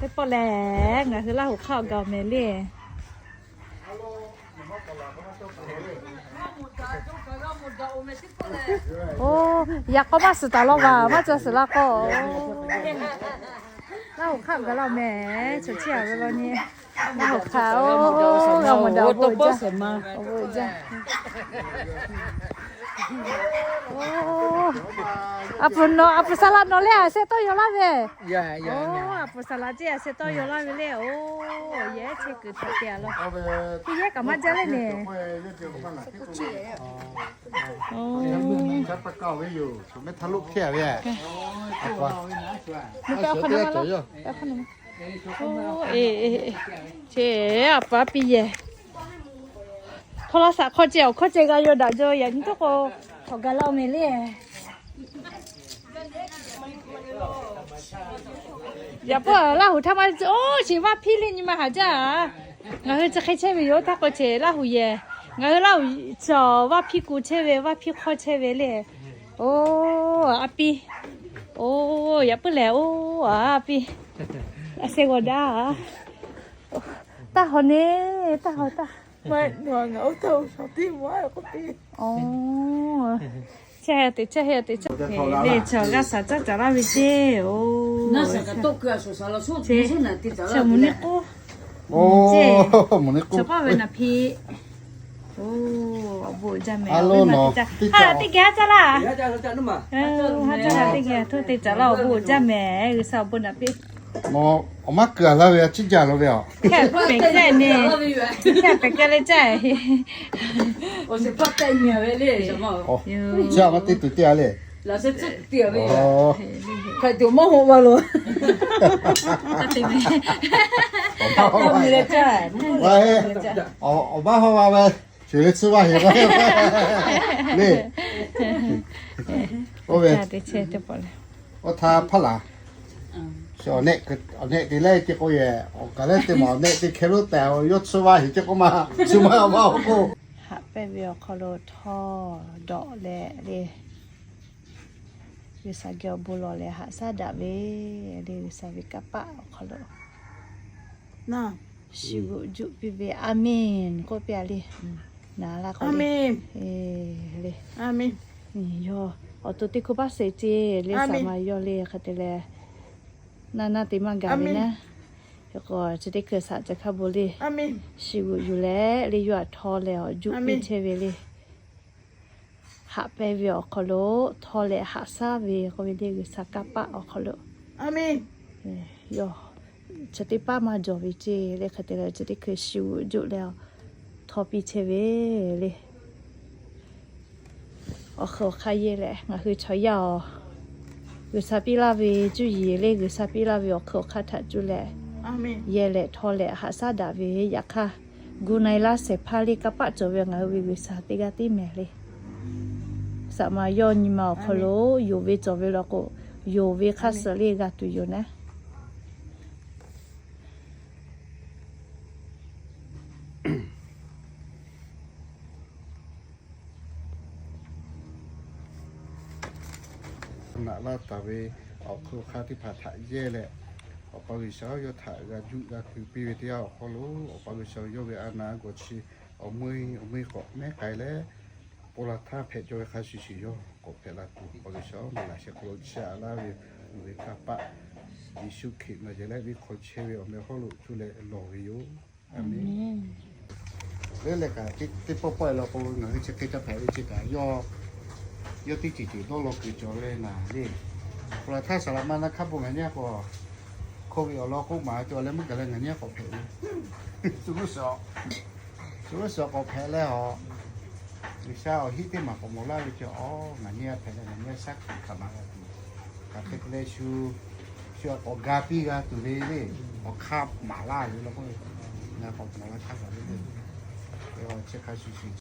Teˇ pawˆ lehˬ, ngaˬ hui Laˇ huˍ hk'aˆ awˬ gaˬ awˬ mehˍ le. Oˇ, yaꞈ k'aw maˇ suhˍ taˍ law vaˬ, maˇ ca suhˍ la k'o. Laˇ huˍ hk'aˆ gaˬ la mehˍ, chaw chiˇ aꞈ ve law nyi. Laˇ huˍ hk'aˆ oˇ, g'a mawˬ daꞈ awˬ bon jaˇ. Oˇ, a puˍ nawˬ, a puˍ saˍ laꞈ nawˬ lehˬ a shehˆ tawˇ yaw laˇ ve. Oˇ, a puˍ saˍ laꞈ ceˇ a shehˆ tawˇ yaw laˇ ve le. Oˇ, yehˉ chehˇ kuiˬ htaꞈ te a law. Teˇ yehˉ kaꞈ maˇ jaˇ le ne. Oˇ, a pa a piˇ yehˬ. Hk'aw la shaꞈ hk'aw ceh awˬ hkawˇ ceh g'a yaw daꞈ jaw yaꞈ nyi tawˇ k'o, hk'awꞈ gaˬ la oˬ mehˍ le. Yaꞈ puiˉ Laˇ huˍ htaˇ maˇ, oˇ, chi vaˇ hpiˇ le nyi ma haˍ jaˇ. Ngaˬ hui chi hk'e chehˇ ve yoˬ htaˇ k'o, chi Laˇ huˍ yehˬ. Ngaˬ hui Laˇ huˍ chaw vaˇ hpiˇ ku chehˇ ve, vaˇ hpiˇ hk'awˇ chehˇ ve le. Oˇ, a piˇ. Oˇ, yaꞈ puiˉ lehˬ, oˇ, a piˇ. A shehˆ g'awˬ daꞈ. Taˇ hawˬ ne, taˇ hawˬ taˇ. Oˇ, chehˇ te chehˇ, heˆ te chehˇ. Le chaw g'aˇ shaˍ caˇ caˍ laˇ ve ceˇ. Oˇ, chaw mvuhˇ neˇ k'oˆ. Oˇ, ceˇ, mvuhˇ neˇ k'oˆ ve naˍ hpiˇ. Oˇ, awˬ bon uiˍ jaˇ mehˍ. Teˇ geh haˉ caˇ laˇ. Haˉ caˇ laˇ, teˇ geh htoˇ te caˍ laˇ, awˬ bon uiˍ jaˇ mehˍ. G'uiˬsha awˬ bon naˍ piˇ. Awˬ maˇ kuiˬ a laˇ ve a ciˉ jaˇ la ve a. Hk'e pehˬ kehˇ le caˇ. Chi a maˇ te tuˬ te a le. Hk'e tuˬ maˇ hoꞈ va lo. Awˬ maˇ hoꞈ va ve, shuˍ le tsuhˇ vaˇ heˍ le. Oˇ ve, oˇ htaˇ hpaˇ laˬ. Awˬ nehˆ te leh te k'o yehˬ, awˬ kaˍ leh te maˬ awˬ nehˆ te hkeh lonˉ tehꞈ yawˇ tsuhˇ vaˇ heˍ ceˇ k'oˆ ma, tsuhˇ maˇ maˇ k'oˆ. Haꞈ pehnˇ ve awˬ hk'aw lo htawˇ dawꞈ leh le, G'uiˬsha geh awˬ bon lawˬ leh haꞈ shaˉ daꞈ ve le, G'uiˬsha ve kanˇ paˆ awˬ hk'aw lo shiˍ g'uꞈ juˆ piˇ ve, Aˍmenˍ k'oˆ piˇ a le. Naˍ laˇ k'o le, le, yawˇ awˬ to teˇ hkui paˇ sheˍ ceˇ le, saˍ ma yawˇ le hk'e te leh, naˇ naˇ te maˇ gaˬ ve naˉ. Hk'e k'o chi teˇ hkui saꞈ ca hkaˇ bon le, shiˍ g'uꞈ yuˬ leh le, yawˇ htaꞈ htawˇ leh awˬ juˆ piˇ chehˇ ve le. Haꞈ pehnˇ ve awˬ hk'aw lo htawˇ leh haꞈ shaˉ ve k'oˆ ve le, G'uiˬsha kanˇ paˆ awˬ hk'aw lo yawˇ chi teˇ paˇ maˇ jawˬ ve ceˇ le, hk'e te leh chi teˇ hkui shiˍ g'uꞈ juˆ leh htawˇ piˇ chehˇ ve le. Awˬ hk'aw awˬ hk'aˇ yehˇ leh ngaˬ hui chaw yaˇ-oˬ, G'uiˬsha piˇ laˇ ve cuˇ yiˍ le, G'uiˬsha piˇ laˇ ve awˬ hk'aw awˬ hk'aˇ htaꞈ cuˇ leh yehˇ leh htawˇ leh haꞈ shaˉ daꞈ ve, yaꞈ hk'aˇ gu na e laˇ shehˍ hpaˇ le kanˇ paˆ cawˬ ve ngaˬ hui ve G'uiˬsha teˇ g'aˇ tiˉ mehˍ le. Saꞈ ma yawˇ nyi ma awˬ hk'aw lo yonˍ ve cawˬ ve law k'o, yonˍ ve hk'aˇ suh le g'a tuˬ yoˬ naˉ. Naꞈ laˇ taˍ ve awˬ hk'aw hk'aˇ teˇ hpaˍ htaꞈ yehˇ leh, Awˬ pa G'uiˬsha yawˇ htaꞈ g'a juˆ g'a tuˬ piˇ ve teˇ yanˇ awˬ hk'aw lo, Awˬ pa G'uiˬsha yawˇ ve a naˍ gawˬ chi awˬ meuˇ awˬ meuˇ k'awꞈ mehˉ k'ai leh, pon la htaˇ hpehꞈ cawˇ ve hk'a shuˍ shuˍ yawˇ k'awꞈ hpehꞈ la tuˬ, Awˬ pa G'uiˬsha ngaˬ laꞈ sheh hk'aw lo chiˇ aꞈ laˇ ve yoˬ. Ve kanˇ paˆ Yeˍsuˆ Hkriꞈ nawˬ yehˬ leh ve hk'aw chehˇ ve awˬ meh hawˉ lo cuˇ leh lawˬ ve yoˬ. Aˍmenˍ. Leuˉ leh kaꞈ teˇ pawˆ pawˆ e law k'o, ngaˬ hui chi hk'e ca hpehꞈ ve chi kaꞈ yawˇ, yawˇ teˇ ceuˬ ceuˬ dawˇ law kuiˬ cawˬ ve naˍ le. Hk'aw la htaˇ saˍ laꞈ ma na hk'a bon ngaˬ nyi k'o, hk'oˆ ve awˬ lawn k'oˆ maˍ cawˬ leh meuˇ gaˬ leh ngaˬ nyi k'awꞈ hpehꞈ ve, shu g'uˇ suhˍ k'awꞈ hpehꞈ leh a, G'uiˬsha awˬ hiˆ teˇ maˬ k'awꞈ mawˬ laˇ ve cawˬ, ngaˬ nyi hpehꞈ leh ngaˬ nyi shaˉ hkiˬ hk'aˬ ma g'a tuˬ, hk'aˬ hk'e te leh shu, shu k'awꞈ ga piˇ g'a tuˬ ve le, awˬ hk'aˇ maˍ laˇ ve law k'o, ngaˬ k'awꞈ mawˬ laˇ htaˇ gaˬ ve le, chi hk'a shuˍ shuˍ